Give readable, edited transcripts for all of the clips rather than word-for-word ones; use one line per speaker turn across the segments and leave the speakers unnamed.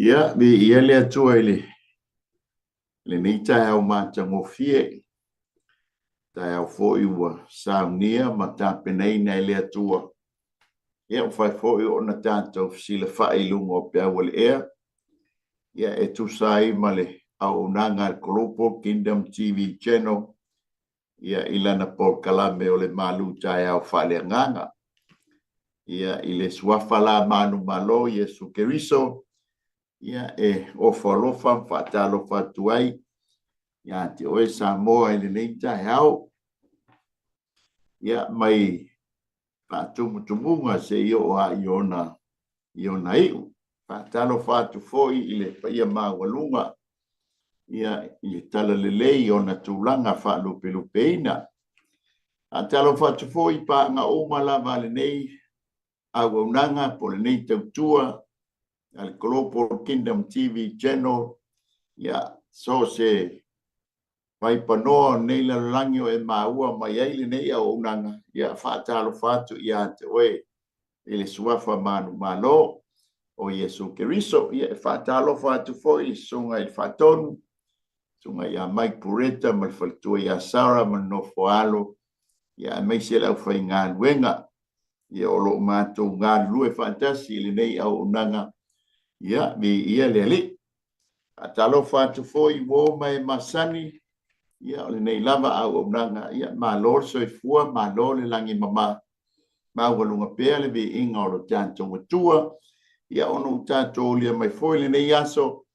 Ia, viia le Atua i lenei taeao matagofie, taeao foi ua saunia ma tapenaina e le Atua. Ia, ua mafai foi ona tatou fesilafai i luga o peau o le ea, ia e tusa ai ma le auaunaga a le Global Kingdom TV Channel ia i lana polokalame o le malu taeao faaleagaga. Ia i le suafa la manumalo Iesu Keriso, ia e ofo alofa ma faatalofa atu ai ia te oe Samoa i lenei taeao. Ia mai faatumutumuga seia oo lava i ona i ona iu. Faatalofa atu foi i le paia maualuga ia i le talalelei i ona tulaga faalupelupeina. Faatalofa atu foi i paaga uma lava a lenei auaunaga po o lenei tautua a le Global Kingdom TV Channel, ia so o se vaipanoa o lenei lalolagi o e maua mai ai lenei auaunaga, ia faatalofa atu ia te oe i le suafa manumalo o Iesu Keriso. Ia e faatalofa atu foi i le susuga i le Faatonu, susuga ia Mike Pureta ma le faletua ia Sarah ma le nofo a alo, ia aemaise le aufaigaluega ia o lo o matou galulue faatasi i lenei auaunaga, ia viia le Alii. Faatalofa atu foi i uo ma e masani, ia o lenei lava auaunaga, ia malo le soifua, malo le lagi e mama, maualuga pea le viiga o lo tatou Atua. Ia ona ua tatou aulia mai foi lenei aso,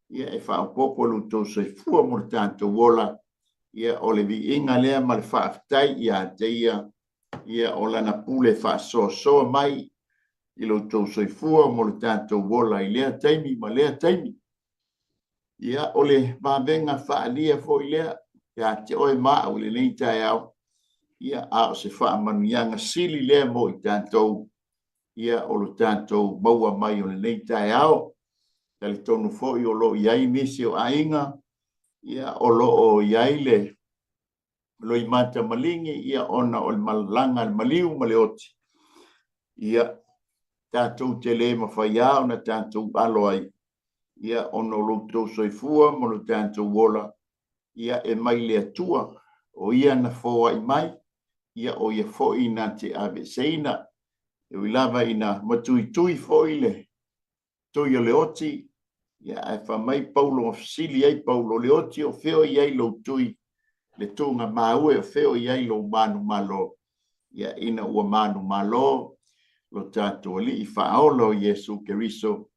ia e faaopoopo lo outou soifua mo le tatou ola, ia o le viiga lea ma le faafetai ia te ia, ia o lana pule faasoasoa mai i lo outou soifua mo le tatou ola i lea taimi ma lea taimi. Ia, o le vavega faaalia foi lea ia te oe ma au i lenei taeao, ia, a o se faamanuiaga sili lea mo i tatou, ia, o lo tatou maua mai o lenei taeao. Talitonu foi o lo o i ai nisi o aiga, ia, o lo o i ai le loimata maligi, ia, ona o le malaga a le maliu ma le oti, ia, tatou te le mafai lava ona tatou alo ai, ia, ona o lo outou soifua ma lo tatou ola, ia, e mai le Atua, o Ia na foai mai, ia, o Ia foi na te aveeseina. E ui lava ina matuitui foi le toi o le oti, ia, ae fai mai Paulo, na fesili ai Paulo, le oti o fea o i ai lou tui, le tuuga maue o fea o i ai lou manumalo, ia, ina ua manumalo lo tatou Alii Faaola o Iesu Keriso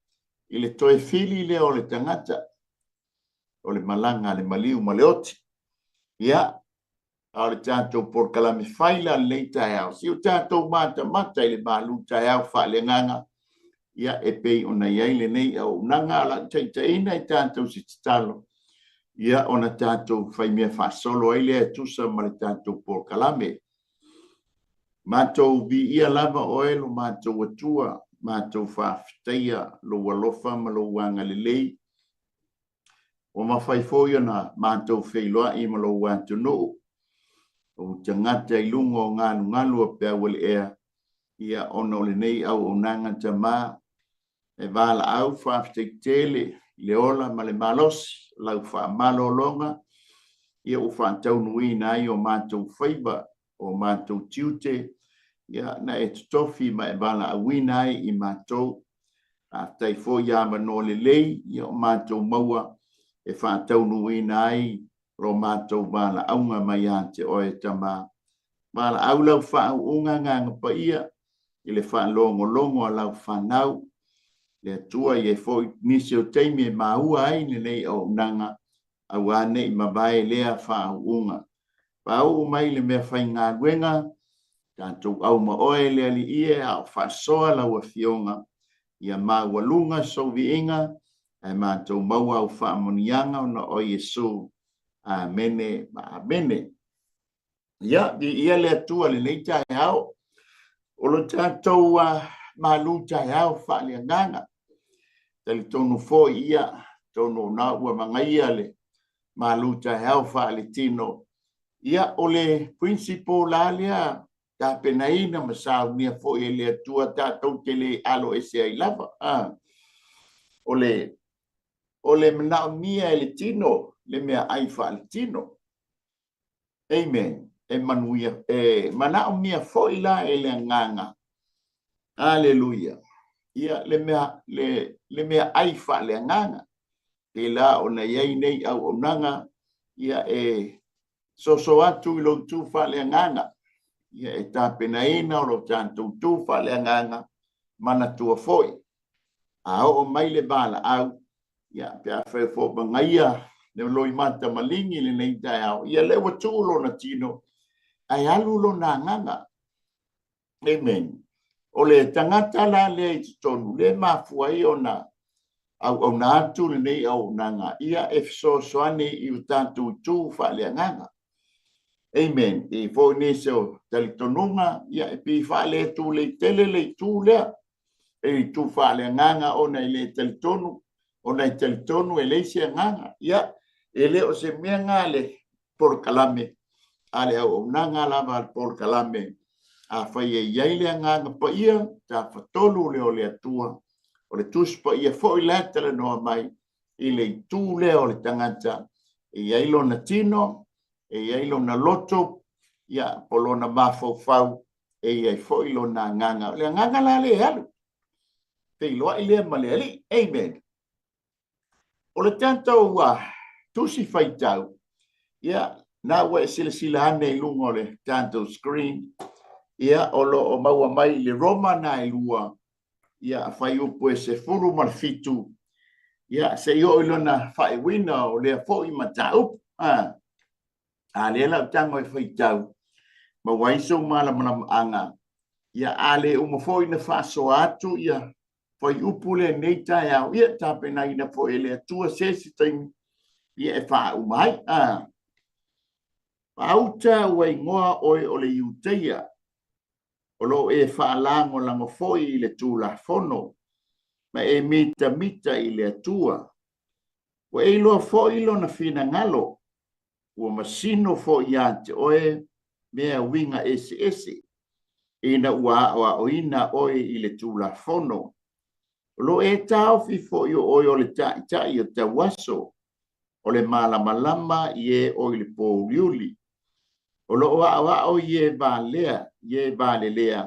i le toe fili lea o le tagata, o le malaga a le maliu ma le oti. Ia, a o le tatou polokalame fai la lenei taeao, se i o tatou matamata i le malu taeao faaleagaga, ia, e pei ona i ai lenei auaunaga, a o lau taitaiina i tatou se tatalo, ia, ona tatou faimea faasolo ai lea e tusa ma le tatou polokalame. Matou viia lava oe lo matou Atua, matou faafetaia lou alofa ma lou agalelei. Ua mafai foi ona matou feiloai ma lou atunuu, ou tagata i luga o galugalu o peau o le ea, ia ona o lenei auaunaga Tama, e valaau faafetai tele i le ola ma le malosi, lau faamalologa, ia ua faataunuuina ai o matou faiva, o matou tiute, ia na e totofi ma e valaauina ai i matou. Faafetai foi i avanoa lelei ia o matou maua e faataunuuina ai lo matou valaauga mai ia te oe Tama. Valaau lau faauuga Agaga Paia i le faalogologo a lau fanau. Le Atua i ai foi nisi o taimi e maua ai lenei auaunaga, aua ne i mavae lea faauuga. Faauu mai le mea faigaluega, tatou au ma oe le Alii e, a o faasoa lau Afioga, ia maualuga sou viiga, ae matou maua au faamanuiaga ona o Iesu. Amene ma amene. Ia, viia le Atua i lenei taeao. O lo tatou malu taeao faaleagaga. Talitonu foi ia, atonu o na ua magaia le malu taeao faaletino. Ia, o le principle la lea tapenaina ma saunia foi e le Atua tatou te le alo ese ai lava. O le O le manaomia e le tino le meaai faaletino. Amen. E manuia, e manaomia foi la e le agaga. Aleluia. Ia, le mea, le, le meaai faaleagaga. Pēlā ona i ai nei auaunaga, ia e soso atu i lou tu faaleagaga. Ia e tapenaina o lo tatou tu faaleagaga, manatua foi. A oo mai le valaau, ia pe afai foi ua magaia le loimata maligi i lenei taeao, ia lea ua tuu lona tino, ae alu lona agaga. Amen. O le tagata la lea i totonu, lea e mafua ai ona auauna atu lenei auaunaga, ia e fesoasoani i o tatou itu faaleagaga. Amen. E i ai foi nisi o talitonuga, ia e pei e faale-tulei tele le itu lea, e itu faaleagaga ona e le talitonu, ona e talitonu e leai se agaga. Ia, e le o se mea lena le polokalame a le auaunaga lava a le polokalame. Afai e i ai le agaga paia, tafatolu lea o le Atua, o le Tusi Paia foi la e talanoa mai i le itu lea o le tagata, e i ai lona tino, e i ai lona loto, ia, po lona mafaufau, e i ai foi lona agaga. O le agaga la lea e alu, feiloai lea ma le Alii. Amen. O le tatou tusi faitau, ia, na ua e silasila ane i luga o le tatou screen, ia, o lo o maua mai i le Roma na e lua, ia, fuaiupu e 17, ia, se i oo i lona faaiuina o lea foi mataupu. A, a lea la ou tago e faitau, maua ai sou malamalamaaga, ia, a le uma foi ona faasoa atu ia fuaiupu lea i lenei taeao, ia, tapenaina foi e le Atua se isi taimi, ia, e faauma ai. A, Faauta ua igoa oe o le Iuteia, o lo o e faalagolago foi i le Tulafono, ma e mitamita i le Atua. Ua e iloa foi lona finagalo, ua masino foi ia te oe mea uiga eseese, ina ua aoaoina oe i le Tulafono. O lo o e taofi foi o oe o le taitai o tauaso, o le malamalama i e o i le pōuliuli. O lo o aoao i e valea, i e valelea,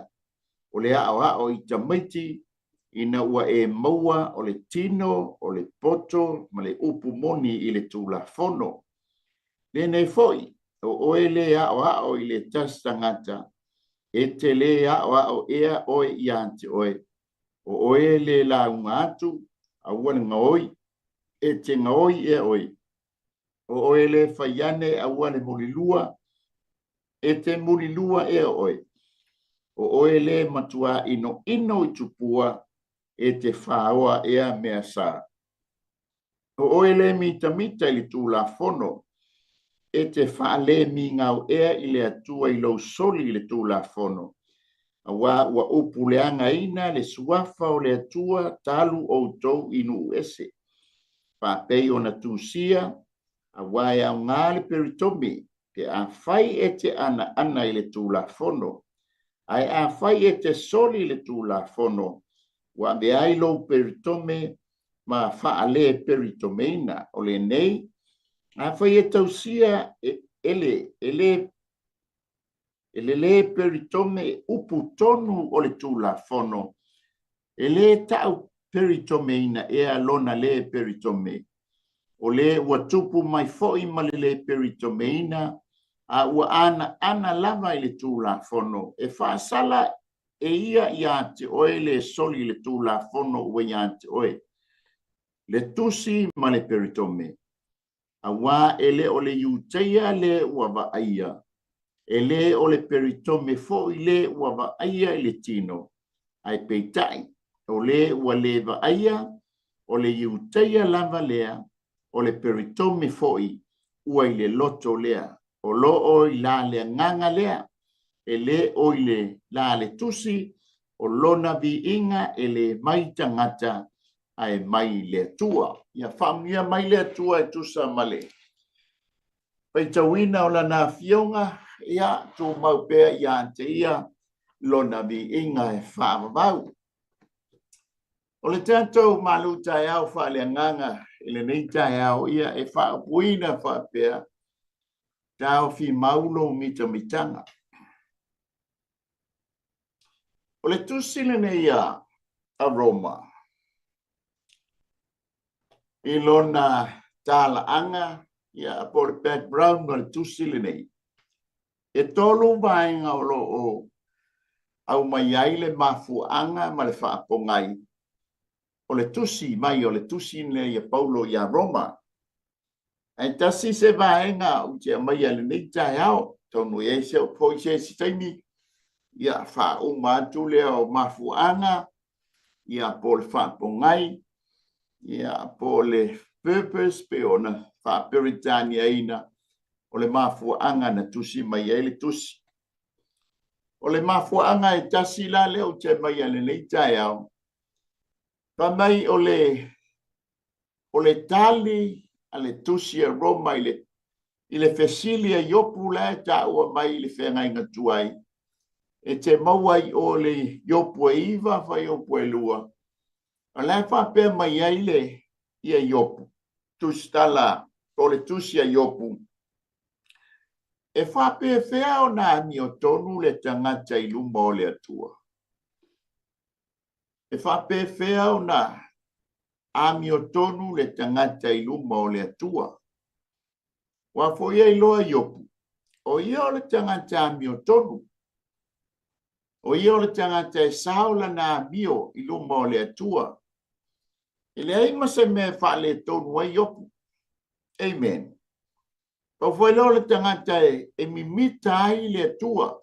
o le aoao i tamaiti, ina ua e maua o le tino, o le poto ma le upu moni i le Tulafono. Lenei foi, o oe le aoao i le tasi tagata, e te lē aoao ea oe ia te oe. O oe le lauga atu, aua le gaoi, e te gaoi ea oe. O oe le fai ane, aua le mulilua, e te mulilua ea oe. O oe le matuā inoino i tupua, e te faoa ea mea sa. O oe le mitamita i le Tulafono, e te faalemigao ea i le Atua i lou soli i le Tulafono, auā ua upuleagaina le suafa o le Atua talu outou i nuu ese, faapei ona tusia, auā e aoga le peritome pe afai e te anaana i le Tulafono, ae afai e te soli le Tulafono, ua avea ai lou peritome ma faale-peritomeina. O lenei, afai e tausia e, e le, e le, e le lē peritome upu tonu o le Tulafono, e lē ta'u peritomeina ea lona lē peritome, o lē ua tupu mai foi ma le lē peritomeina, a ua anaana lava i le Tulafono, e faasala e ia ia te oe le soli le Tulafono ua ia te oe, le tusi ma le peritome, auā e le o le Iuteia le ua vaaia, e lē o le peritome foi le ua vaaia i le tino, ae peitai, o le ua lē vaaia, o le Iuteia lava lea, o le peritome foi ua i le loto lea, o lo o i la le agaga lea, e lē o i le la le tusi, o lona viiga e lē mai tagata, ae mai le Atua. Ia faamanuia mai le Atua e tusa ma le faitauina o lana afioga, ia tumau pea ia te ia lona viiga e faavavau. O le tatou malu taeao faaleagaga i lenei taeao, ia e faaupuina faapea, taofi mau lou mitamitaga. O le tusi lenei a Roma, i lona talaaga, ia, po o le background o le tusi lenei, e 3 vaega o lo o aumai ai le mafuaaga ma le faapogai o le tusi mai o le tusi lenei a Paulo ia Roma. Ae tasi se vaega ou te aumaia i lenei taeao, atonu e i ai foi se isi taimi, ia faauma atu lea o mafuaaga, ia po o le faapogai, ia po o le purpose pe ona faa-Peretaniaina o le mafuaaga na tusi mai ai le tusi. O le mafuaaga e tasi la lea ou te aumaia i lenei taeao, fai mai o le tali a le tusi a Roma i le fesili a Iopu la e taua mai i le feagaiga tuai, e te maua i o le Iopu e 9 fuaiupu e 2, o la e faapea mai ai le ia Iopu, tusitala o le tusi a Iopu, e faapefea ona amiotonu le tagata i luma o le Atua? E faapefea ona amiotonu le tagata i luma o le Atua? Ua foi ai loa Iopu, o ia o le tagata amiotonu, o ia o le tagata e sao lana amio i luma o le Atua. E leai ma se mea e faaletonu ai Iopu. Amen. Pau foi lea o le tagata e mimita ai le Atua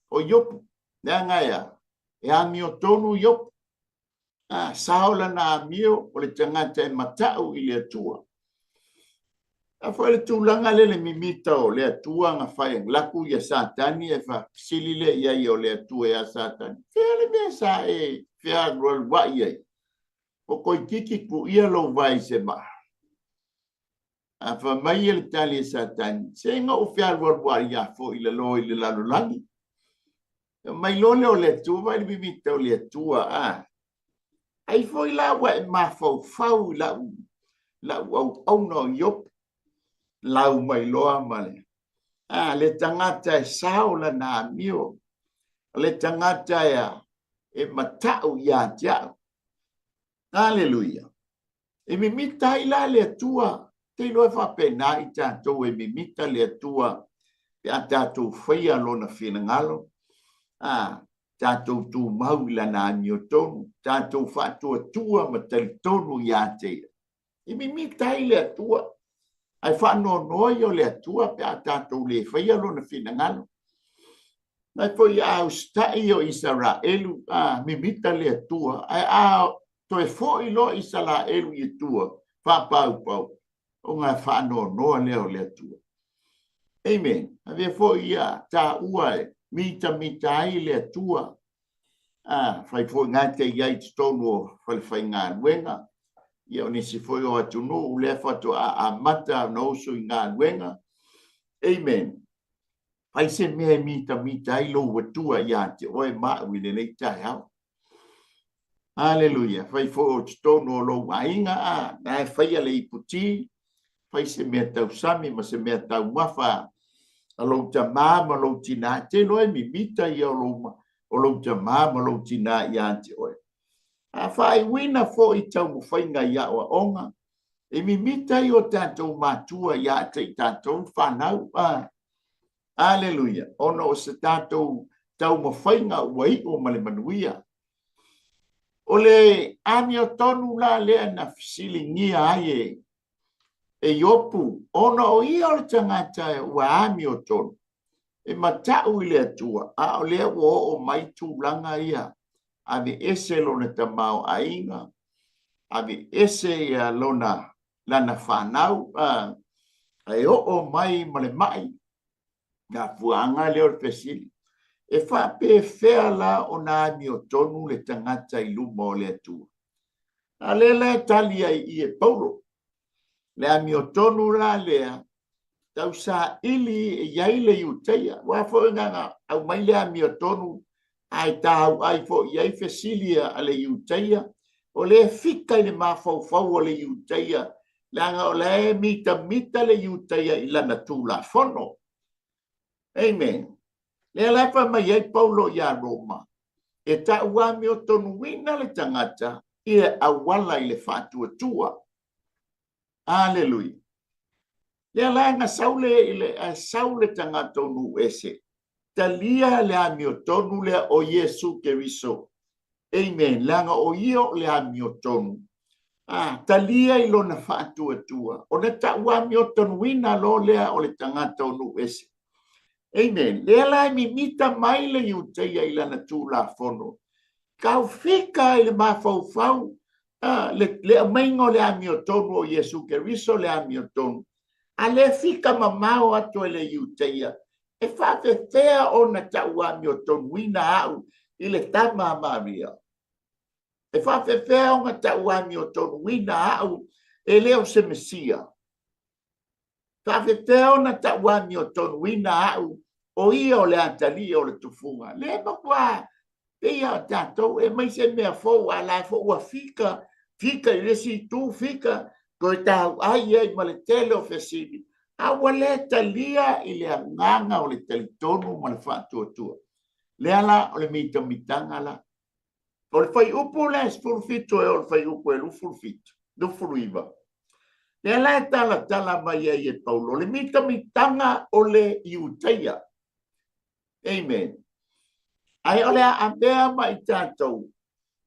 o Iopu. Leaga e a? E amiotonu Iopu. Sao lana amio o le tagata e matau i le Atua. A foi le tulaga lea le mimita o le Atua na fai laku ia Satani e faafesili lea i ai o le Atua ia Satani. Fea le mea sa e fealualuai ai? O koititi tu ia lou vai se maa. A fa mai e le tali e Satani, se na ou fealualuai ia foi le lo i le lalolagi. Mai loa lea o le Atua, vai le mimita o le Atua, a. Ai foi la ua e mafaufau i lau auauna o Iopu, lau mai loa ma le, le tagata e sao lana amio, le tagata e matau ia te au. Aleluia. E mimita ai la le Atua, te iloa e faapena i tatou e mimita le Atua pe a tatou faia lona finagalo, tatou tumau i lana amiotonu, tatou faatuatua ma talitonu ia te ia. E mimita ai le Atua, ae faanoanoa ia o le Atua pe a tatou le faia lona finagalo. Mai foi a usita'i o Isaraelu, mimita le Atua, ae a toe foi loa Isaraelu i tua, faapaupau, ona faanoanoa lea o le Atua. Amen. Avea foi ia taua e mitamita ai le Atua. Fai foi ngā te iai totonu o falefaigaluega, ia o nisi foi o atunuu lea faatoa amata ona oso i galuega. Amen. Fai se mea e mitamita ai lou Atua ia te oe ma au i lenei taeao. Aleluia. Fai foi o totonu o lou aiga, na e faia le iputi, fai se mea tausami ma se mea taumafa a lou tamā ma lou tinā. Te iloa e mimita ia o lou tamā ma lou tinā ia te oe. A faaiuina foi taumafaiga i aoaoga, e mimita ai o tatou matua ia te i tatou whanau. Aleluia. Ona o se tatou taumafaiga ua iu ma le manuia. O le amiotonu la lea na fesiligia ai e Iopu, ona o ia o le tagata ua amiotonu, e matau i le Atua, a o lea ua oo mai tulaga ia, ave ese lona tamaoaiga, ave ese ia lana whanau, e oo mai ma le mai, na fuaanga lea o le fesili. E faapefea la ona amiotonu le tagata i luma o le Atua. A lea la e tali ai i e Paulo. Le amiotonu la lea, tausaili e iai le Iutaia. Ua foi nganga au mai le amiotonu, ai tāu ai foi iai fesili a le Iutaia. O le fika i le mafaufau o le Iutaia, Leaga o la e mitamita le Iutaia i lana Tulafono. Amen. Lea la e fai mai ai Paulo iā Roma, e tau amiotonuina le tagata i le auala i le faatuatua. Aleluia. Lea la na sau le, le, ae sau le tagata o nuu ese, talia le amiotonu lea o Iesu Keriso. Amen. Leaga o ia o le amiotonu. A, talia i lona faatuatua, ona tau amiotonuina loa lea o le tagata o nuu ese. Amen. Lea la e mimita mai le Iutaia i lana Tulafono. Taufika i le mafaufau le, le aumaiga o le amiotonu o Iesu Keriso le amiotonu. A le fika mamao atu e le Iutaia, e faafefea ona tau amiotonuina au i le tama a Maria? E faafefea ona tau amiotonuina au e le o se Mesia? Faafefea ona tau amiotonuina au o ia o le atalii o le tufuga? Le matua pei a o tatou e mai se mea fou, a la foi ua fika, fika i le isi itu, fika, toe tauai ai ma le tele o fesili, a ua le talia i le agaga o le talitonu ma le faatuatua. Lea la o le mitamitaga la. O le fuaiupu lea e 17 e oo i le fuaiupu e 27, 29. Lea la e talatala mai ai e Paulo le mitamitaga o le Iutaia. Amen. Ae o le a avea ma i tatou.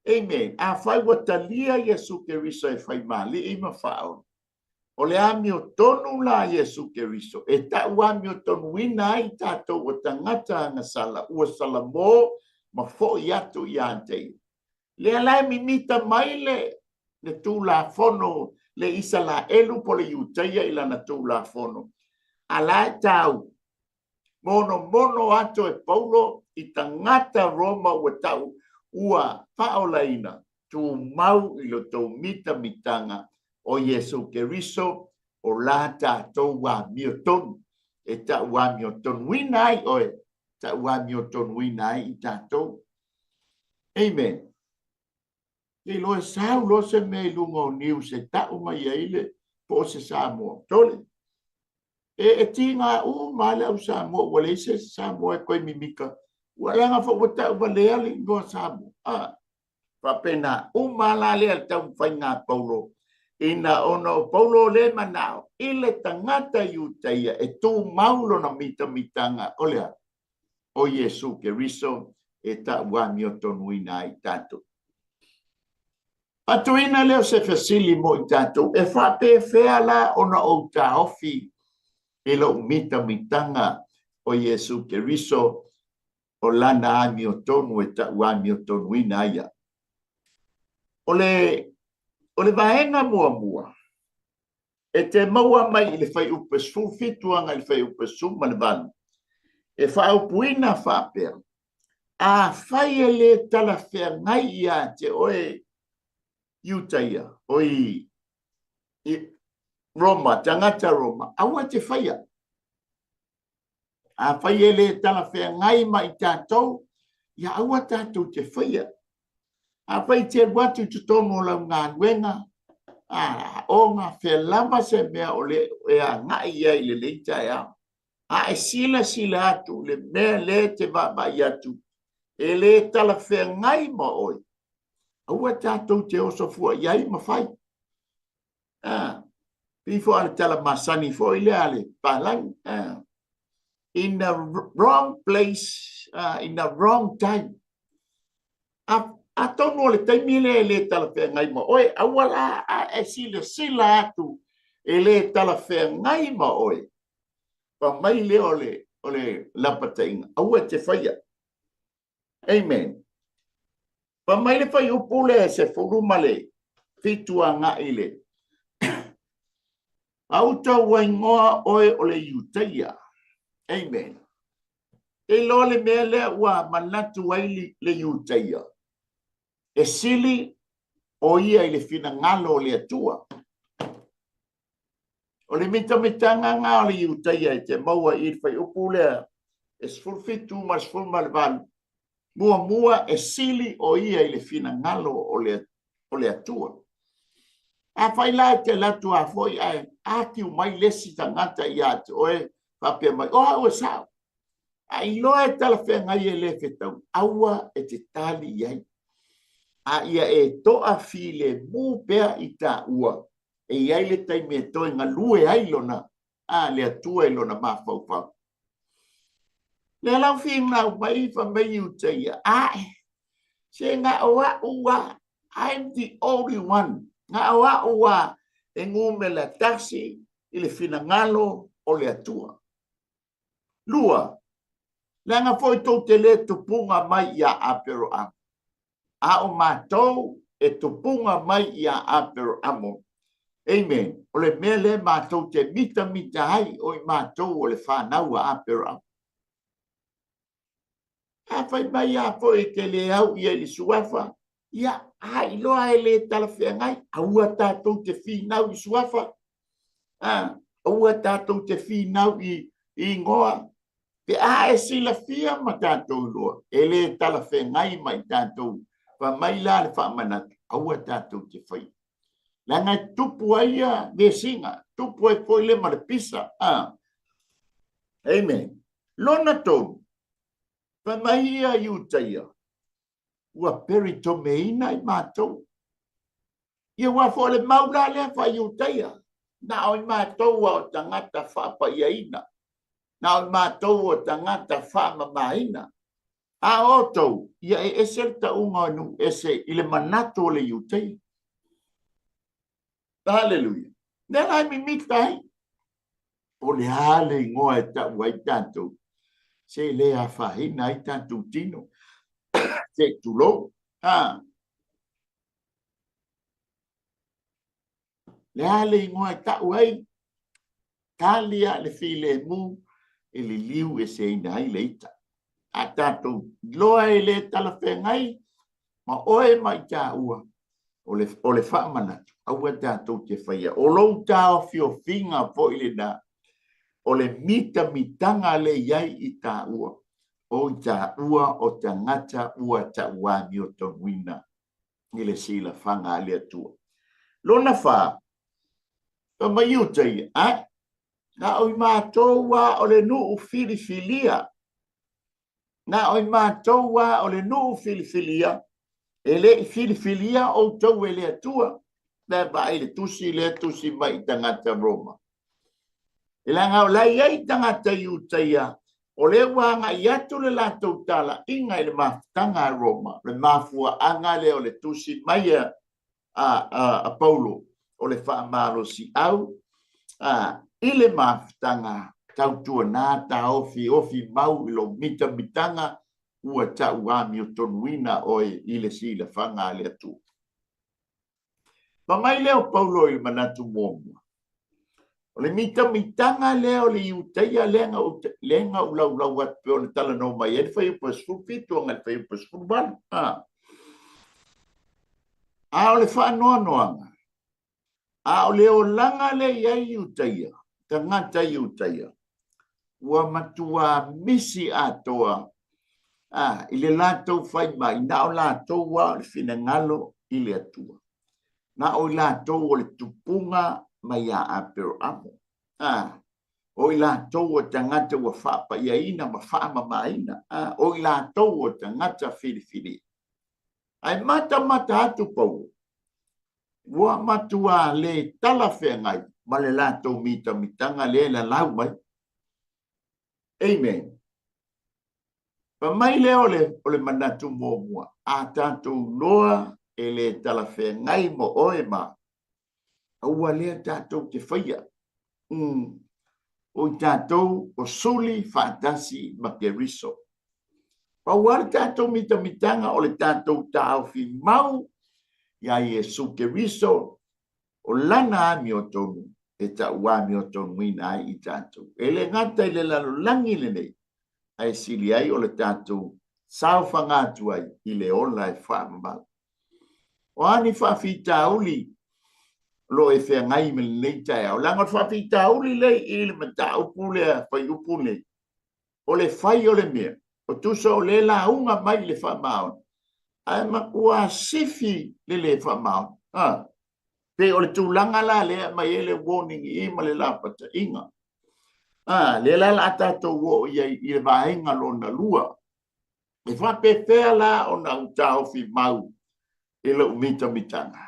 Amen. Afai ua talia Iesu Keriso e faimalii ma faaola, o le amiotonu la Iesu Keriso e tau amiotonuina ai tatou o tagata agasala ua salamo ma foi atu ia te ia. Lea la e mimita mai le le Tulafono le Isalaelu po le Iutaia i lana Tulafono, a la e tau monomono atu e Paulo i tagata Roma ua tau ua faaolaina, tumau i lo tou mitamitaga o Iesu Keriso o la tatou amiotonu e tau amiotonuina ai oe, tau amiotonuina ai i tatou. Amen. Ke iloa e sau loa se mea i luga o news e tau mai ai le po o se Samoa. Tole. E, e tiga uma le au Samoa, ua leai se Samoa e koe mimika. Ua leaga foi ua tau valea le igoa Samoa. Ah, faapena uma la lea le taumafaiga a Paulo ina ona o Paulo le manao i le tagata Iutaia e tumau lona mitamitaga o le a? O Iesu Keriso e tau amiotonuina ai tatou. Faatuina lea o se fesili mo i tatou, e faapefea la ona ou taofi i lou mitamitaga o Iesu Keriso o lana amiotonu e tau amiotonuina ai au? O le, o le vaega muamua, e te maua mai i le fuaiupu e 17 agai i le fuaiupu e 18, e faaupuina faapea, Afai e lē talafeagai ia te oe Iutaia, oi Roma, tagata Roma, aua e te faia. Afai e lē talafeagai ma i tatou, ia aua tatou te faia. Afai e te alu atu i totonu o lau galuega, a aoga, fea lava se mea o le e agai i ai i lenei taeao, a e silasila atu i le mea lea e te vaavaai atu e lē talafeagai ma oe, aua tatou te oso fua i ai ma fai. Ah, pei foi o le tala masani foi lea a le palagi. Ah, in the wrong place, in the wrong time. A, atonu o le taimi lea e lē talafeagai ma oe, aua la a e silasila atu e lē talafeagai ma oe, fai mai lea o le, o le lapataiga, aua e te faia. Amen. Fai mai le fuaiupu lea e 17 agai i le Auta ua igoa oe o le Iutaia. Amen. E iloa le mea lea ua manatu ai le Iutaia, e sili o ia i le finagalo o le Atua. O le mitamitaga lena o le Iutaia e te maua i le fuaiupu lea e 17 ma le 18, muamua e sili o ia i le finagalo o le, o le Atua. Afai la e te alu atu lava foi ae atiu mai le isi tagata ia te oe faapea mai, o au e sao. A iloa e talafeagai e le fetaui, aua e te tali i ai. A ia e toafilemu pea i taua, e i ai le taimi e toe galue ai lona, a le Atua i lona mafaufau. Lea la ua finau mai fai mai Iutaia, ae, se na o au lava, I'm the only one, na o au lava e numera tasi i le finagalo o le Atua. Lua, leaga foi tou te le tupuga mai ia Aperoamo, a o matou e tupuga mai ia Aperoamo. Amen. O le mea lea matou te mitamita ai, o i matou o le fanau a Aperoamo. A fai mai lava foi e te le au i ai i le suafa, ia, a iloa e le talafeagai, aua tatou te finau i suafa, a, aua tatou te finau i igoa, pe a e silafia ma tatou iloa, e le talafeagai ma i tatou. Fai mai la le faamanatu, aua tatou te faia. Leaga e tupu ai ia vesiga, tupu ai foi le ma le pisa. A. Amen. Lona tolu, fai mai ia Iutaia, ua peritomeina i matou. Ia aua foi o le mau la lea faa-Iutaia, na o i matou a o tagata faapaiaina, na o i matou o tagata faamamaina. A o outou, ia e ese le tauga o nuu ese i le manatu o le Iutaia. Haleluia. Lea la e mimita ai. O le a le igoa e tau ai tatou? Se le afaina ai tatou tino. Se tulou. Ha. Le a le igoa e tau ai? Tali a le filemu e liliu eseina ai le ita. A tatou iloa e le talafeagai ma oe ma i taua, o le, o le faamanatu, aua tatou te faia. O lou taofiofiga foi lena, o le mitamitaga le i ai i taua, o i taua o tagata ua tauamiotonuina i le silafaga a le Atua. Lona fa, fai mai Iuta ia, ae, na o i matou lava o le nuu filifilia, na o i matou lava o le nuu filifilia, e le i filifilia outou e le Atua. Lea vaai le tusi lea tusi mai i tagata Roma. E leaga o la e i ai tagata Iutaia, o lea ua agai atu le latou talaiga i le mafutaga a Roma, le mafuaaga lea o le tusi mai a, a, a, a Paulo, o le faamalosiau a, i le mafutaga tautuana taofiofi mau i lou mitamitaga ua tau amiotonuina oe i le silafaga a le Atua. Fai mai lea o Paulo i le manatu muamua, o le mitamitaga lea o le Iutaia lea na ou, lea na ou laulau atu pei ona talanoa mai ai le fuaiupu 17 agai le fuaiupu 18. A, a o le faanoanoaga, A o le olaga lea i ai Iutaia, tagata Iutaia, ua matuā misi atoa a, i le latou fai mai, na o latou lava o le finagalo i le Atua. Na o i latou o le tupuga mai ia Aperoamo. A, o i latou o tagata ua faapaiaina ma faamamaina. A, o i latou o tagata filifilia. Ae matamata atu Paulo, ua matuā le talafeagai ma le latou mitamitaga lea e lalau mai. Amen. Fai mai lea o le, o le manatu muamua, a tatou loa e le talafeagai mo oe ma aua lea tatou te faia. Mm. O i tatou o suli faatasi ma Keriso. Pau lava le tatou mitamitaga o le tatou taofi mau iā Iesu Keriso, o lana amiotonu e tauamiotonuina ai i tatou. E le gata i le lalolagi lenei, ae sili ai o le tatou saofaga atu ai i le ola e faavavau. O a ni faafitauli o lo o e feagai ma lenei taeao, leaga o le faafitauli lea i le mataupu lea, fuaiupu lenei, o le fai o le mea, o tusa o le lauga mai i le faamaoni, ae matua sifi le le faamaoni. Ha. Pei o le tulaga la lea e aumai ai le warning i i ma le lapataiga. A, lea la o le a tatou oo i ai i le vaega lona lua. E faapefea la ona ou taofi mau i lou mitamitaga?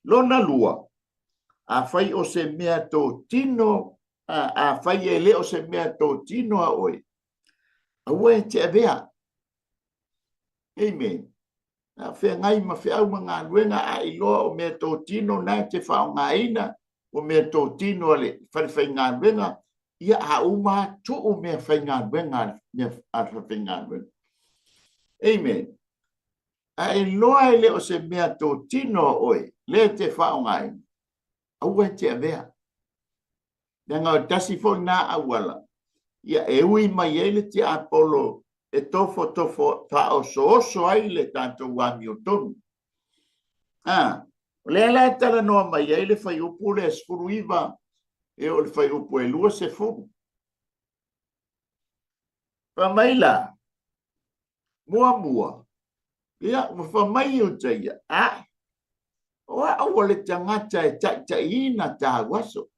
Lona lua, afai o se mea totino, afai e le o se mea totino a oe, aua e te avea. Amen. A feagai ma feau ma galuega a iloa o mea totino na e te faaaogaina, o mea totino a le falefaigaluega, ia a uma lava tuu mea faigaluega a le falefaigaluega. Amen. A iloa e le o se mea totino a oe lea e te faaaogaina, aua e te avea. Leaga o le tasi foi lena auala ia e ui mai ai le tiapolo e tofotofo faaosooso ai le tatou amiotonu. A, o lea la e talanoa mai ai le fuaiupu lea 19 e oo i le fuaiupu e 20. Fai mai la, muamua, ia, ua fai mai Iutaia, a, o au o le tagata e taitaiina tāu aso.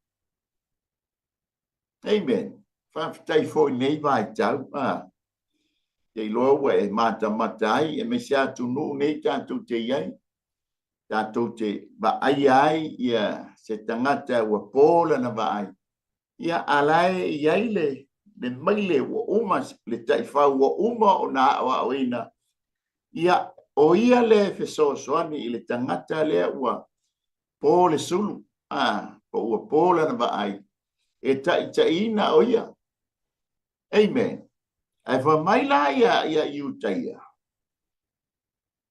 Amen. Faafetai foi i lenei vaitau. A, te iloa ua e matamata ai, aemaise atunuu nei tatou te i ai, tatou te vaaia ai ia se tagata ua po lana vaai, Ia, a la e i ai le, le maile ua uma, le taifau ua uma ona aoaoina, ia, o ia lea e fesoasoani i le tagata lea ua po le sulu, a, po ua po lana vaai, e taitaiina o ia. Amen. Ae fai mai la ia, ia Iutaia,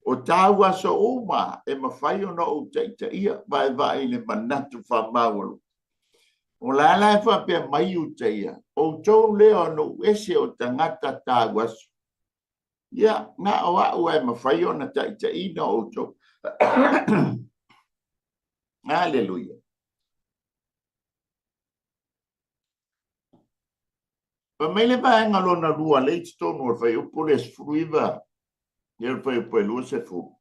O tāu aso uma e mafai ona ou taitaia, vaevae i le manatu faamaualuga. O la la e faapea mai Iutaia, outou lea o nuu ese o tagata tāu aso. Ia, na o au e mafai ona taitaiina outou. Aleluia. Fai mai le vaega lona lua lea i totonu o le fuaiupu lea 19 i le fuaiupu e 20.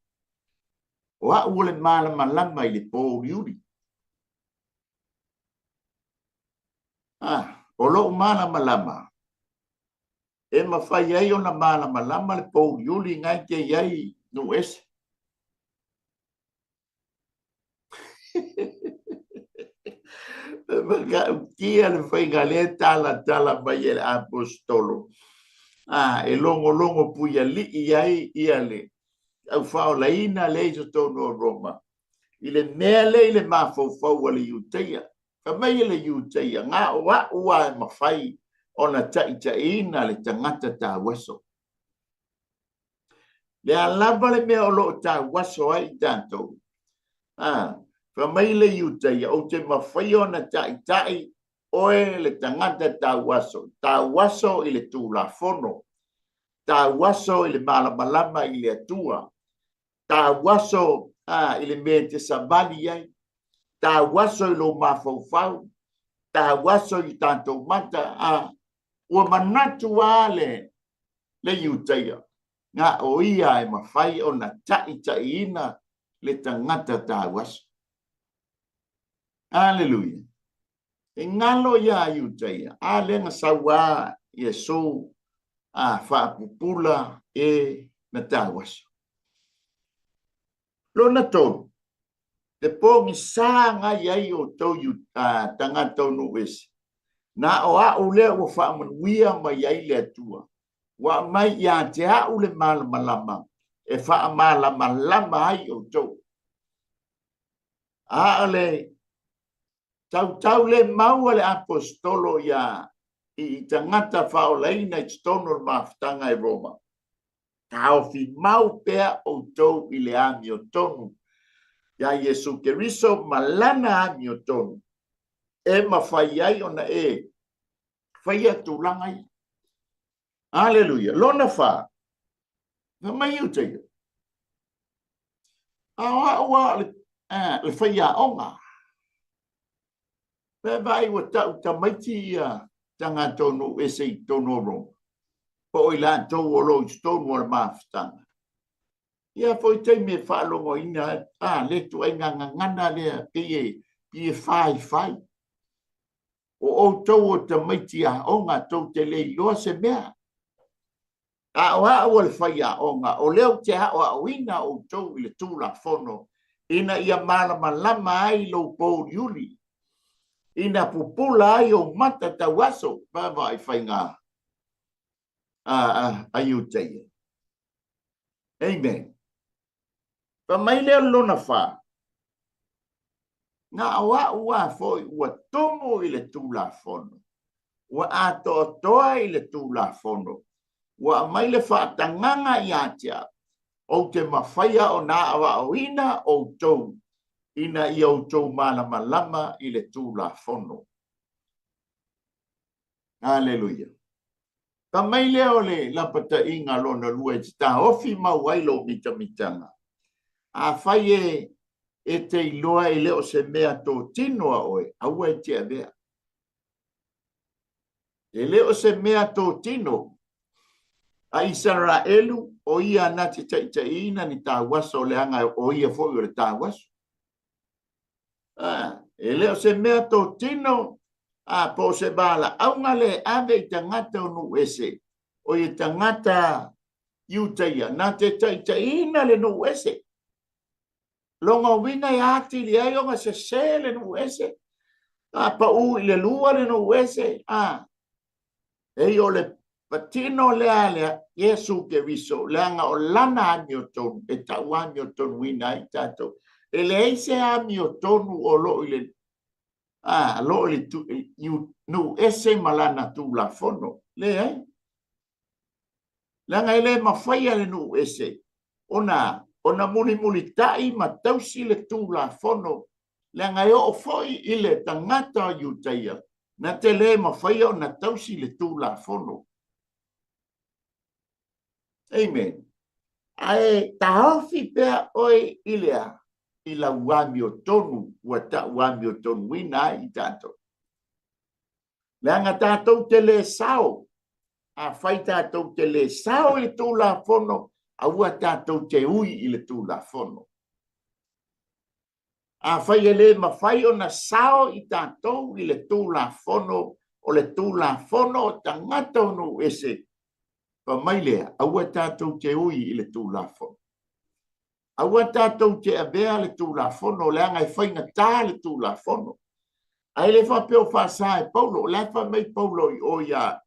O au o le malamalama i le pōuliuli. Ah, o lou malamalama e mafai ai ona malamalama le pōuliuli na e te i ai nuu ese. E matautia le faiga lea e talatala mai e le Aposetolo, a e logologo puialii ai ia le aufaolaina lea i totonu o Roma, i le mea lea i le mafaufau a le Iutaia. Fai mai le Iutaia, na o au lava e mafai ona taitaiina le tagata tauaso. Le a lava le mea o lo o tauaso ai i tatou. A, fai mai le Iutaia, ou te mafai ona taitai oe le tagata tauaso, tauaso i le Tulafono, tauaso i le malamalama i le Atua, tauaso a, i le mea e te savali ai, tauaso i lou mafaufau, tauaso i tatou mata, a, ua manatu lava le le Iutaia, na o ia e mafai ona taitaiina le tagata tauaso. Aleluia! E galo iā Iutaia, a lea na sau lava Iesu a faapupula e na tauaso. Lona tolu, le pogisa na i ai outou tagata o nuu ese, na o au lea ua faamanuia mai ai le Atua, ua aumai ia te au le malamalama e faamalamalama ai outou. A o le tautau le mau a le aposetolo ia i tagata faaolaina i totonu o le mafutaga i Roma, Taofi mau pea outou i le amiotonu iā Iesu Keriso ma Lana amiotonu e mafai ai ona e faia tulaga ia. Aleluia. Lona fa, fai mai Iutaia, a o au lava o le faiaoga. Pe vaai ua tau tamaiti ia tagata o nuu ese i totonu o Roma, po o i latou o lo o i totonu o le mafutaga. Ia foi taimi e faalogoina a le ituaiga gagana lea pei e pei e faifai. O outou o tamaiti aoga tou te le iloa se mea. A o au o le faiaoga, o lea ou te aoaoina outou i le Tulafono ina ia malamalama ai lou pouliuli, ina pupula ai ou mata tauaso. Vaavaai faiga a Iutaia. Amen. Fai mai lea o le lona fa, na o au a foi ua tumu i le Tulafono, ua atoatoa i le Tulafono, ua aumai le faatagaga ia te au, ou te mafaia ona aoaoina outou ina ia outou malamalama i le Tulafono. Aleluia. Fai mai lea o le lapataiga lona lua e te taofi mau ai lou mitamitaga. Afai e e te iloa e le o se mea totino a oe, aua e te avea. E le o se mea totino a Isaraelu o ia na te taitaiina ni tauaso leaga o ia foi o le tauaso. E le o se mea totino a po o se valaauga le ave i tagata o nuu ese, o ia tagata Iutaia na te taitaiina le nuu ese. Lona uiga e atili ai ona sese le nuu ese, a pau i le lua le nuu ese, a ei o le patino lea le Iesu Keriso, leaga o lana amiotonu e tau amiotonuina ai tatou. E leai se amiotonu o lo o i le a lo o i le nuu ese ma lana Tulafono. Leai. Leaga e le mafaia le nuu ese ona ona mulimulitai ma tausi le Tulafono, leaga e oo foi i le tagata o Iutaia na te le mafaia ona tausi le Tulafono. Amen. Ae taofi pea oe i le a? I lau amiotonu ua tau amiotonuina ai i tatou. Leaga tatou te le sao. Afai tatou te le sao i le Tulafono, aua tatou te ui i le Tulafono. Afai e le mafai ona sao i tatou i le Tulafono, o le Tulafono o tagata o nuu ese, fai mai lea, aua tatou te ui i le Tulafono. Aua tatou te avea le Tulafono, leaga e faigata le Tulafono. Ae le faapea o faasa e Paulo, o la e fai mai Paulo i o ia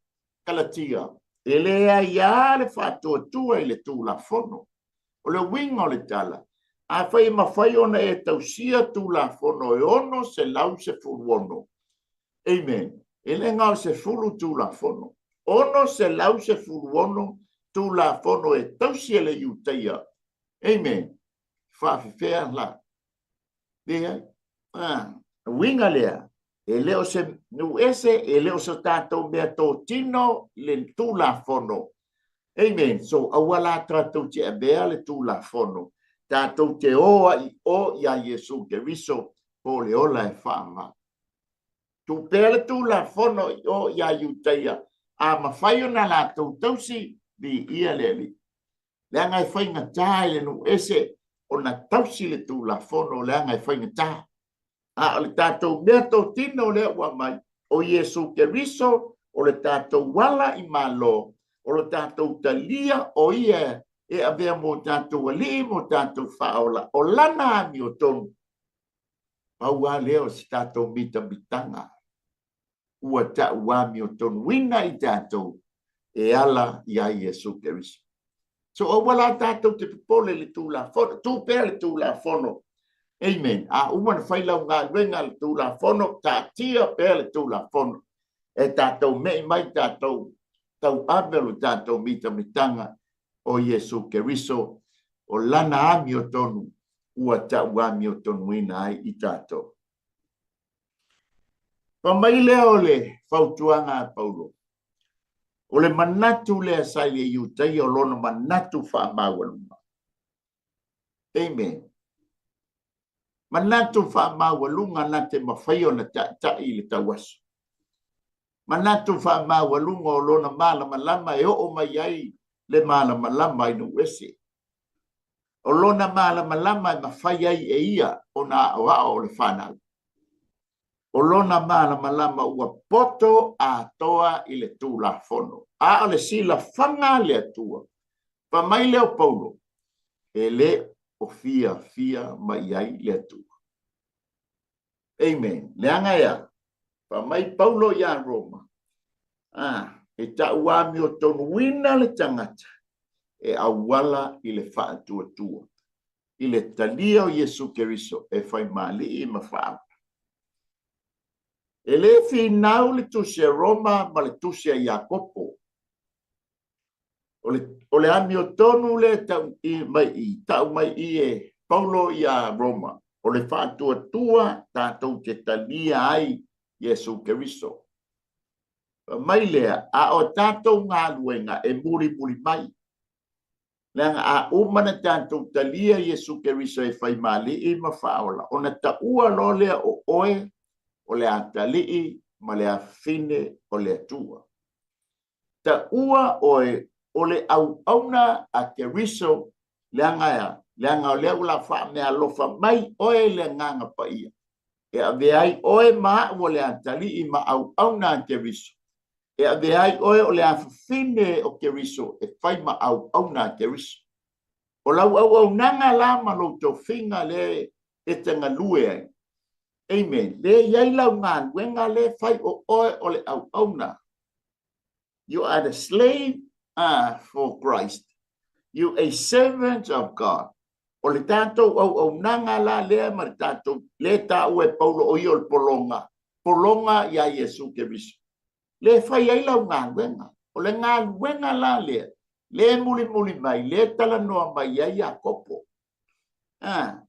Kalatia, e leai lava le faatuatua i le Tulafono. O le uiga o le tala, afai e mafai ona e tausia Tulafono e 616, amen, e le na o le 10 Tulafono, 616 Tulafono e tausi e le Iutaia. Amen. Faafefea la. Leai. Ah, uiga lea, e le o se nuu ese, e le o se tatou mea totino le Tulafono. Amen. So, aua la tatou te avea le Tulafono, tatou te o ai o iā Iesu Keriso po o le ola e faavavau. Tuu pea le Tulafono i o iā Iutaia, a mafai ona latou tausi, viia le Alii. Leaga e faigata i le nuu ese ona tausi le Tulafono, leaga e faigata. A o le tatou mea totino lea ua aumai, o Iesu Keriso, o le tatou ala i Malo, o le tatou talia o ia e avea mo tatou alii, mo tatou faaola, o lana amiotonu. Pau lava lea o se tatou mitamitaga ua tau amiotonuina i tatou e ala iā Iesu Keriso. So aua la tatou te popole i le Tulafono, tuu pea le Tulafono. Amen. A uma ona fai lau galuega le Tulafono, taatia pea le Tulafono. E tatou mei mai tatou tauave lo tatou mitamitaga o Iesu Keriso, o lana amiotonu ua tau amiotonuina ai i tatou. Fai mai lea o le fautuaga a Paulo, o le manatu lea sa i le Iutaia o lona manatu faamaualuga. Amen. Manatu faamaualuga na te mafai ona taitai i le tauaso. Manatu faamaualuga o lona malamalama e oo mai ai le malamalama i nuu ese. O lona malamalama e mafai ai e ia ona aoao o le fanau. O lona malamalama ua poto atoa i le Tulafono. A o le silafaga a le Atua, fai mai lea o Paulo, e le o fiafia mai ai le Atua. Amen. Leaga e a? Fai mai Paulo iā Roma, a, e tauamiotonuina le tagata e auala i le faatuatua, i le talia o Iesu Keriso e faimaali'i ma faaola. E le finau le Tusi a Roma ma le Tusi a Iakopo. O le, o le amiotonu lea tau i, mai i, tau mai i e Paulo iā Roma, o le faatuatua tatou te talia ai Iesu Keriso. Fai mai lea, a o tatou galuega e mulimuli mai, leaga a uma na tatou talia Iesu Keriso e faimaali'i ma faaola, ona taua loa lea o oe o le atalii ma le afafine o le Atua. Taua oe o le auauna a Keriso, leaga e a? Leaga o lea ua la faameaalofa mai oe le Agaga Paia, e avea ai oe ma a'u o le atalii ma auauna a Keriso, e avea ai oe o le afafine o Keriso e fai ma auauna a Keriso. O lau auaunaga la ma lou tofiga lea e te galue ai. Amen. Lea e i ai lau galuega lea e fai o oe o le auauna. You are the slave for Christ. You a servant of God. O le tatou auaunaga la lea ma le tatou, lea e taua e Paulo o ia o le pologa, pologa iā Iesu Keriso. Lea e fai ai lau galuega. O le galuega la lea, lea e mulimuli mai, lea e talanoa mai ai Iakopo. A,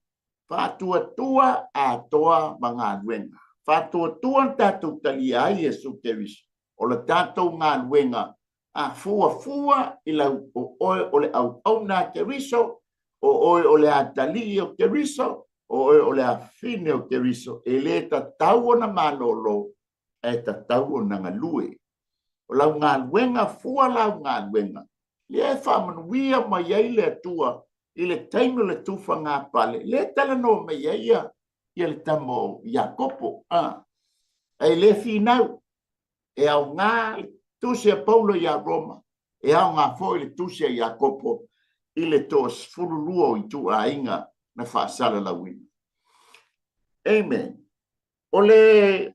faatuatua atoa ma galuega. Faatuatua na tatou talia ai Iesu Keriso. O le tatou galuega a fuafua i lau o oe o le auauna a Keriso, o oe o le atalii o Keriso, o oe o le afine o Keriso, e le tatau ona malolo, ae tatau ona galue. O lau galuega, fua lau galuega, lea e faamanuia mai ai le Atua i le taimi o le tufaga pale, lea e talanoa mai ai ia, ia le tama o Iakopo. A, ae le finau, e aoga le tusi a Paulo iā Roma, e aoga foi le tusi a Iakopo i le toa-12 o ituaiga na faasalalauina. Amen. O le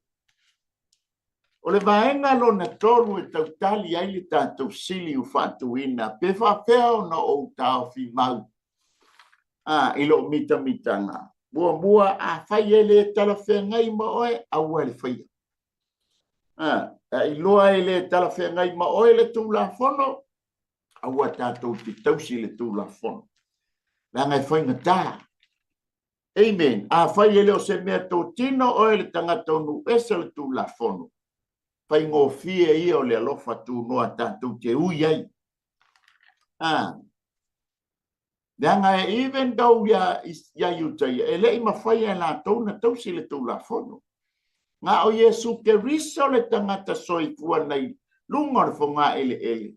O le vaega lona tolu e tau tali ai le tatou sili ua faatuina, pe faapefea ona ou taofi mau a, i lou mitamitaga. Muamua, afai e le talafeagai ma oe, aua le faia. A, a iloa e le talafeagai ma oe le Tulafono, aua tatou te tausi le Tulafono, leaga e faigata. Amen. Afai e le o se mea totino oe le tagata o nuu ese o le Tulafono, faigofie ia o le alofa tunoa tatou te ui ai. Ah. Leaga e even though ia, ia Iutaia, e le i mafai e latou na tausi le Tulafono. Na o Iesu Keriso le tagata soifua nei luga o le fogaeleele.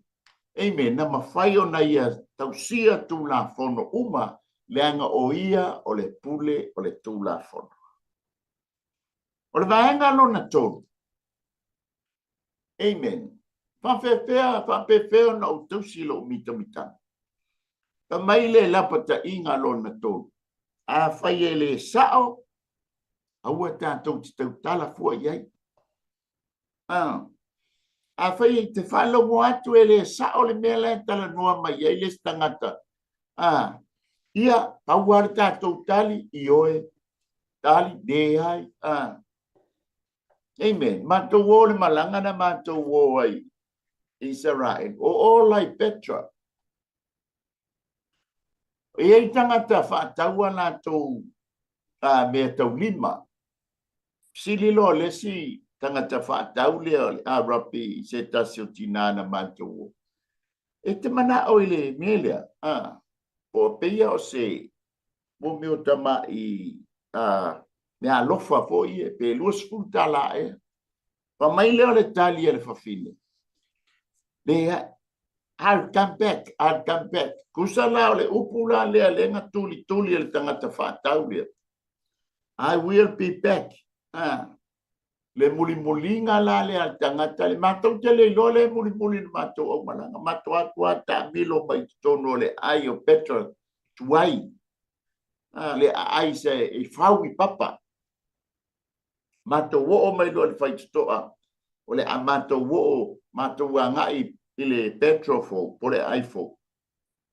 Amen. Na mafai ona ia tausia Tulafono uma, leaga o ia o le pule o le Tulafono. O le vaega lona tolu. Amen. Faafefea, faapefea ona ou tausi lou mitamitaga. Fai mai le lapataiga lona tolu. Afai e le sao, aua tatou te tautala fua i ai. Ah. Afai e te faalogo atu e le sao le mea la e talanoa mai ai le isi tagata, ah, ia, pau lava le tatou tali, ioe, tali, leai, ah. Amen. Matou o le malaga na matou o ai i Israel. O o la i Petra. E i ai tagata faatau a latou a mea taulima. Fesili loa le isi tagata faatau lea o le Arapi i se tasi o tinā na matou o. E te manao i le mea lea? A, po o pei o se mo mea o tama'i a mea alofa foi e pe $20 ea. Fai mai lea o le tali a le fafine, leai. I'll come back, I'll come back. Tusa la o le upu la lea lea na tulituli e le tagata faatau lea. I will be back. Ah. Le mulimuliga la lea a le tagata, le matou te le iloa le mulimuli le matou aumalaga. Matou atu a taamilo mai totonu o le ai o petrol tuai. Ah, le aai se i fau i papa. Matou oo mai loa i le faitotoa, o le a matou oo, matou agai i le petrol fou, po o le aai fou.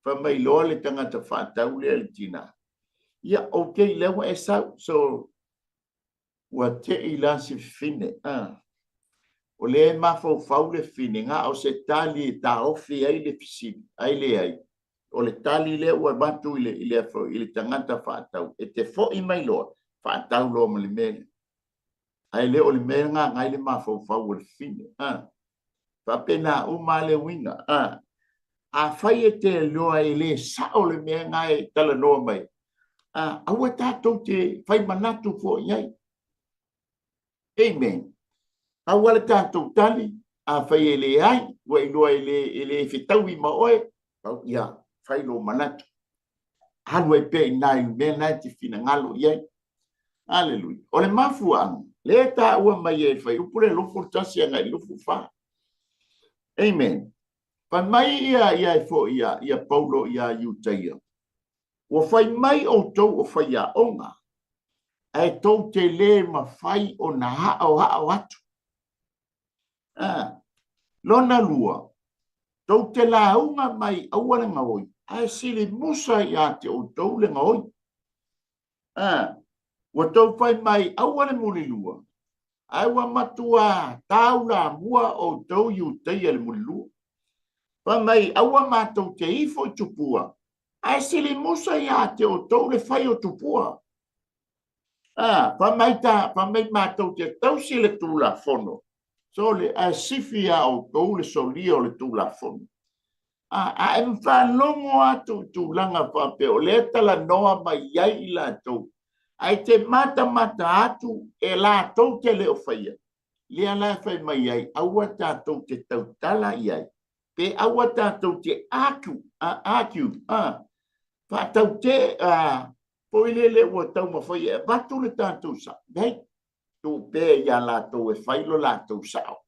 Fai mai loa le tagata faatau lea i le tina, ia, okay, lea ua e sau. So, ua tei la si fafine. Ah. O lea e mafaufau le fafine, na o se tali e taofi ai le fesili, ai leai. O le tali lea ua avatu i le, i le, i le tagata faatau, e te foi mai loa, faatau loa ma le mea lea. Ae le o le mea lena na ai le mafaufau o le fafine. A. Faapena uma lava le uiga. A. Afai e te iloa e le sao le mea lena e talanoa mai, a, aua tatou te fai manatu foi i ai. Amen. Aua le tatou tali, afai e leai, ua iloa e le, e le fetaui ma oe, pau ia, fai lou manatu. Alu ai pea i ina i le mea lena e te finagalo i ai. Aleluia. O le mafuaaga, lea e taua mai e fuaiupu le 21 agai i le 24. Amen. Fai mai ia, ia e foi ia, ia Paulo ia Iutaia. Ua fai mai outou o faiaoga, ae tou te lē mafai ona aoao atu. A, lona lua, tou te lauga mai aua le gaoi, ae sili musa ia te outou le gaoi. A, ua tou fai mai aua le mulilua, ae ua matuā taulamua outou Iutaia i le mulilua. Fai mai aua matou te ifo i tupua, ae sili musa ia te outou le fai o tupua. A, fai mai ta, fai mai matou te tausi le Tulafono, sole, ae sifi ia outou le solia o le Tulafono. A, a e faalogo atu i tulaga faapea o lea e talanoa mai ai i latou, ae te matamata atu e latou te le o faia, lea la e fai mai ai, aua tatou te tautala i ai, pe aua tatou te argue, argue, faataute, foi lele ua taumafai e avatu le tatou sao, nei, tuu pea ia latou e fai lo latou sao.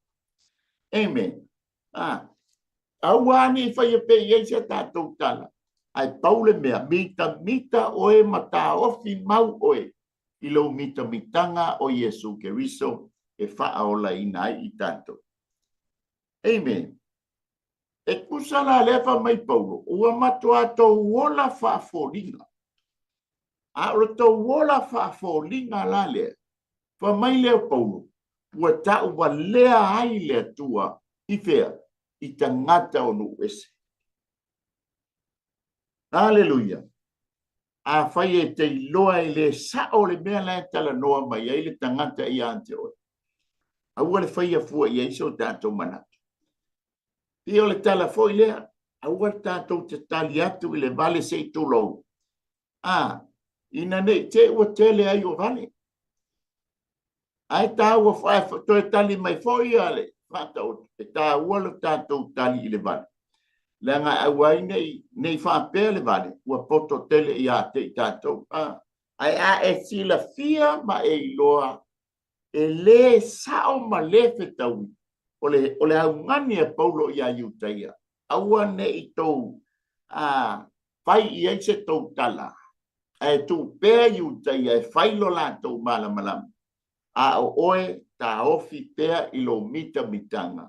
Amen. Aua ne i faia pea i ai se tatou tala, ae pau le mea, mitamita oe ma taofi mau oe i lou mitamitaga o Iesu Keriso e faaolaina ai i tatou. Amen. E tusa la lea fai mai Paulo, ua matuā tou ola faafoliga. A o le tou ola faafoliga la lea, fai mai lea o Paulo, ua tauvalea ai le Atua i fea? I tagata o nuu ese. Aleluia! Afai e te iloa e le sao le mea la e talanoa mai ai le tagata ia te oe, aua le faia fua i ai so tatou manatu. Pei o le tala foi lea, aua le tatou te tali atu i le vale se i tulou, a, ina ne i te i ua tele ai o vale. Ae taua ae toe tali mai foi ia le faataoto, e taua lo tatou tali i le vale. Leaga e aua ai ne i, ne i faapea le vale, ua poto tele ia te i tatou. A, ae a e silafia ma e iloa e le sao ma le fetaui, o le, o le augani a Paulo iā Iutaia, aua ne i tou a, fai i ai se tou tala, ae tuu pea Iutaia e fai lo latou malamalama, a o oe taofi pea i lou mitamitaga,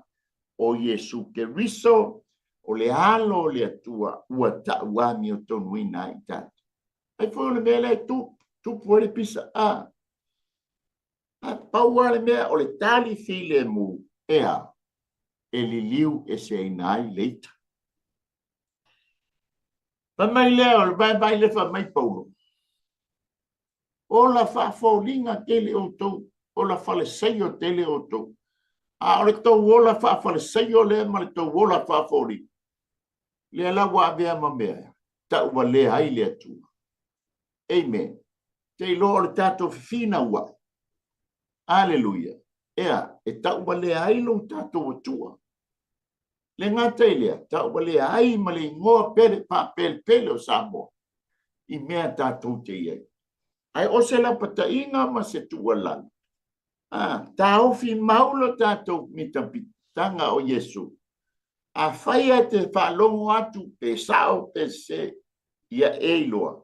o Iesu Keriso, o le Alo o le Atua, ua tauamiotonuina ai i tatou. Ai foi o le mea lea e tupu ai le pisa, a, a pau lava le mea o le tali filemu, e a? E liliu eseina ai le ita. Fai mai lea o le vaivai lea fai mai Paulo, ola faafoliga tele outou, ola faleseio tele outou. A o le tou ola faafaleseio lea ma le tou ola faafoliga, lea la ua avea ma mea tauvalea ai le Atua. Amen. Te iloa o le tatou fefinauai. Aleluia. Ea, e tauvalea ai lo tatou Atua. Le gata i lea, tauvalea ai ma le igoa pele faapelepele o Samoa i mea tatou te i ai. Ae o se lapataiga ma se tuualalo, taofi mau lo tatou mitamitaga o Iesu. Afai e te faalogo atu pe sao pe sese, ia e iloa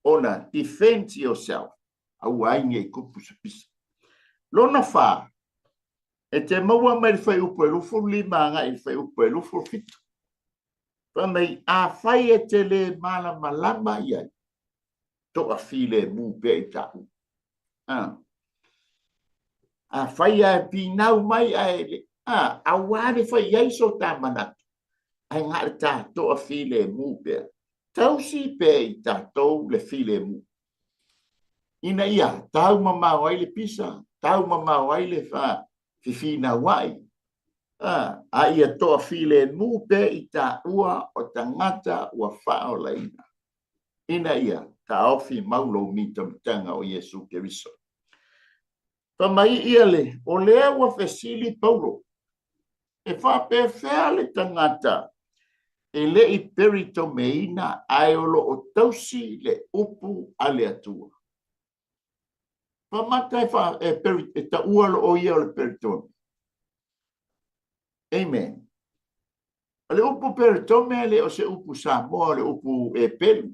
ona defend yourself, aua ai nei tupu se pisa. Lona fa, e te maua mai le fuaiupu e 25 agai i le fuaiupu e 27. Fai mai, afai e te le malamalama i ai, toafilemu pea i taua. Afai ae finau mai ae aua le fai ai so ta manatu, ae na o le ta toafilemu pea. Tausi pea i tatou le filemu, ina ia taumamao ai le pisa, taumamao ai le fefinauai, a ia toafilemu pea i taua o tagata ua faaolaina, ina ia taofi mau lou mitamitaga o Iesu Keriso. Fai mai ia le, o lea ua fesili Paulo, e faapefea le tagata e le i peritomeina ae o lo o tausi le upu a le Atua. Pamata e taua lo o ia o le peritome. Amen. O le upu peritome le o se upu Samoa, o le upu Epelu.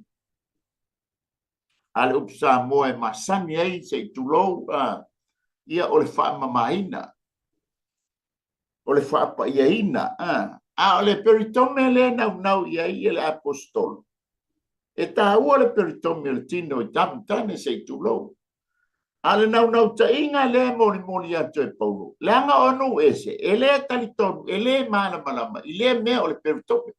A le upu Samoa e masani ai se i tulou, ia o le faamamaina, o le faapaiaina. A o le peritome lea naunau i ai ia le apostolo, e taua le peritome o le tino i tane se i tulou. A le naunautaiga lea molimoli atu e Paulo, leaga o nuu ese, e le talitonu, e le malamalama i lea mea o le peritome.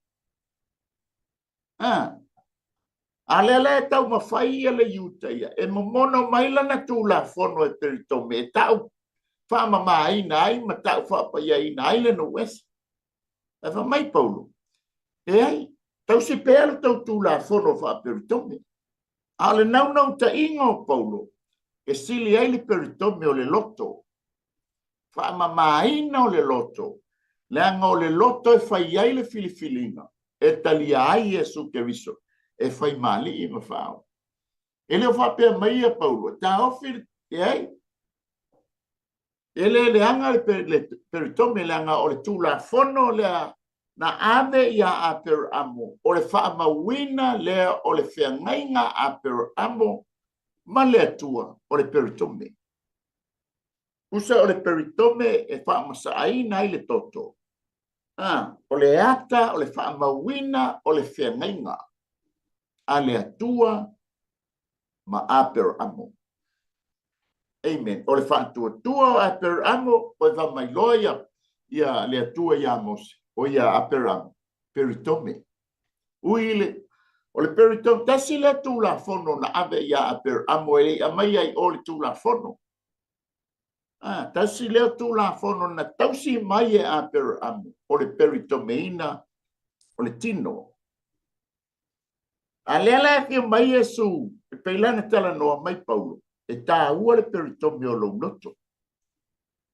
A lea la e taumafai ia le Iuta ia, e momono mai lana tulafono e peritome, e tau faamamaina ai ma tau faapaiaina ai le nuu ese. Ae fai mai Paulo, leai, tausi pea le tou tulafono faaperitome. A o le naunautaiga o Paulo, e sili ai le peritome o le loto, faamamaina o le loto, leaga o le loto e fai ai le filifiliga, e talia ai Iesu Keriso, e fai mali'i ma faaola. E le o faapea mai ia Paulo, e taofi e ai. E le leaga le peritome, leaga o le tulafono lea na ave ia Aperamo, o le faamauina lea o le feagaiga Aperamo ma le Atua o le peritome. Usa o le peritome e faamasaaina ai le toto. O le ata o le faamauina o le feagaiga a le Atua ma Aperamo. Amen. O le faatuatua o Aperamo, o e faamailoa ia le Atua ia Mose, o ia Aperamo, peritome. Ui le, o le peritome, tasi le tulafono na ave ia Aperamo e le i aumai ai o le tulafono. Tasi lea tulafono na tausi mai e Aperamo, o le peritomeina o le tino. A lea la e afio mai Iesu, e pei lana talanoa mai Paulo, e taua le peritome o lou loto.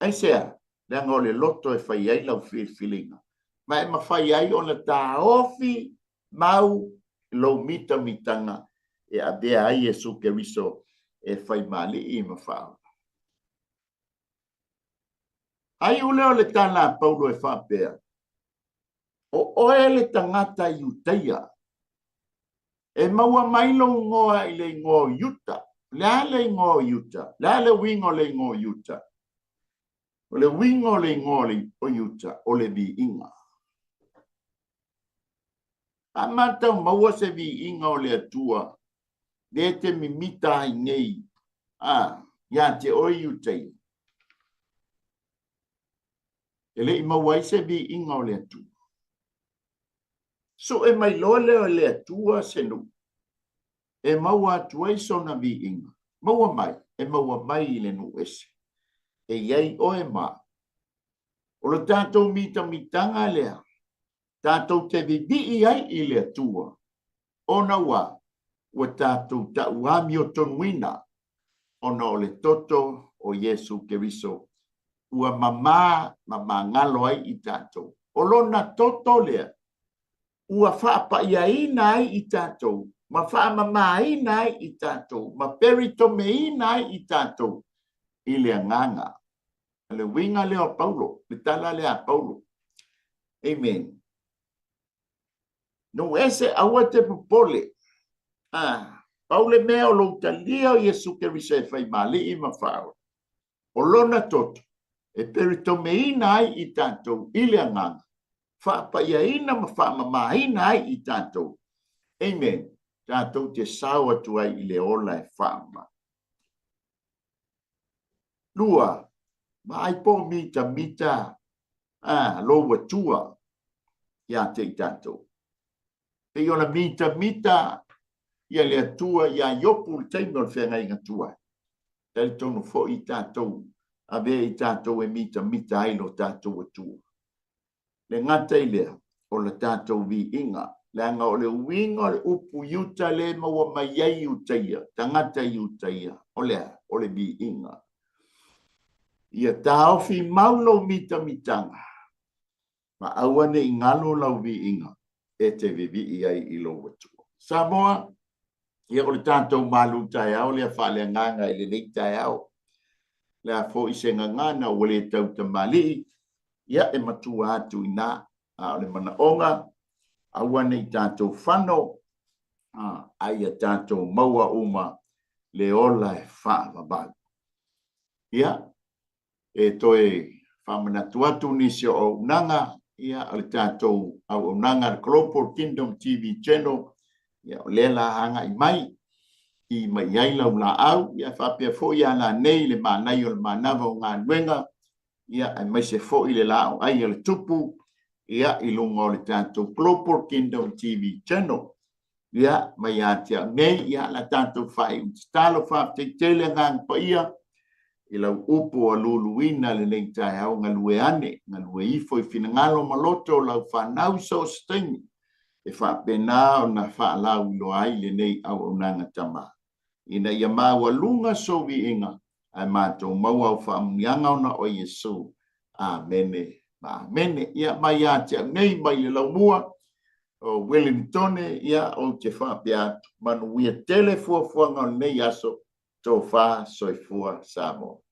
Aisea, leaga o le loto e fai ai lau filifiliga, ma e mafai ai ona taofi mau lou mitamitaga e avea ai Iesu Keriso e fai mali'i ma faaola. Ai ule o le tala a Paulo e faapea, o oe le tagata Iutaia, e maua mai lou igoa i le igoa o Iuta. Le a le igoa o Iuta? Le a le uiga o le igoa o Iuta? O le uiga o le igoa o Iuta, o le viiga. A matau maua se viiga o le Atua, le te mimita ai nei, ia te oe Iutaia. E le i maua ai se viiga o le Atua. Sue mai loa lea o le Atua se nuu, e maua atu ai sona viiga. Maua mai, e maua mai i le nuu ese. E i ai oe ma. O le tatou mitamitaga lea, tatou te vivii ai i le Atua, ona ua tatou tauamiotonuina, ona o le toto o Iesu Keriso, ua mamā ma magalo ai i tatou. O lona toto lea ua faapaiaina ai i tatou, ma faamamaina ai i tatou, ma peritomeina ai i tatou i le agaga. O le uiga lea o Paulo, le tala lea a Paulo. Amen. Nuu ese aua te popole. Ah, pau le mea o lou talia o Iesu Keriso e fai ma Alii ma Faaola. O lona toto e peritomeina ai i tatou i le agaga, faapaiaina ma faamamaina ai i tatou. Amen. Tatou te sao atu ai i le ola e faamama. Lua, vaai po o mitamita a lou Atua ia te i tatou. Pei ona mitamita ia le Atua iā Iopu i le taimi o le feagaiga tuai. Talitonu foi i tatou, avea i tatou e mitamita ai lo tatou Atua. Le gata i lea, o le tatou viiga, leaga o le uiga o le upu Iuta lea e maua mai ai Iutaia, tagata Iutaia, o le a? O le viiga. Ia taofi mau lou mitamitaga, ma aua ne i galo lau viiga e te vivii ai i lou Atua. Samoa, ia o le tatou malu taeao lea faaleagaga i lenei taeao. Le a foi se gagana ua le tautamalii, ia e matua atu i ina, a o le manaoga, aua ne i tatou fano, a ia tatou maua uma le ola e faavavau. Ia, e toe faamanatu atu nisi o auaunaga, ia, o le tatou auaunaga le Global Kingdom TV Channel, ia, o lea la agai mai, i mai ai lau laau, ia, faapea foi ia lanei le manaia o le manava o galuega, ia, aemaise foi le laau ai a le tupu, ia, i luga o le tatou Global Kingdom TV Channel. Ia, mai ia te au nei, ia, la tatou faaiu tatalo, faafetai tele Agaga Paia i lau upu ua luluina lenei taeao, galue ane, galue ifo i finagalo ma loto o lau fanau i so o se taimi, e faapena ona faalauiloa ai lenei auaunaga tama, ina ia maualuga sou viiga, ae matou maua au faamanuiaga ona o Iesu. Amene ma amene. Ia, mai ia te au nei, mai le laumua o Wellingtone, ia, ou te faapea atu, manuia tele fuafuaga o lenei aso, tofa soifua Samoa.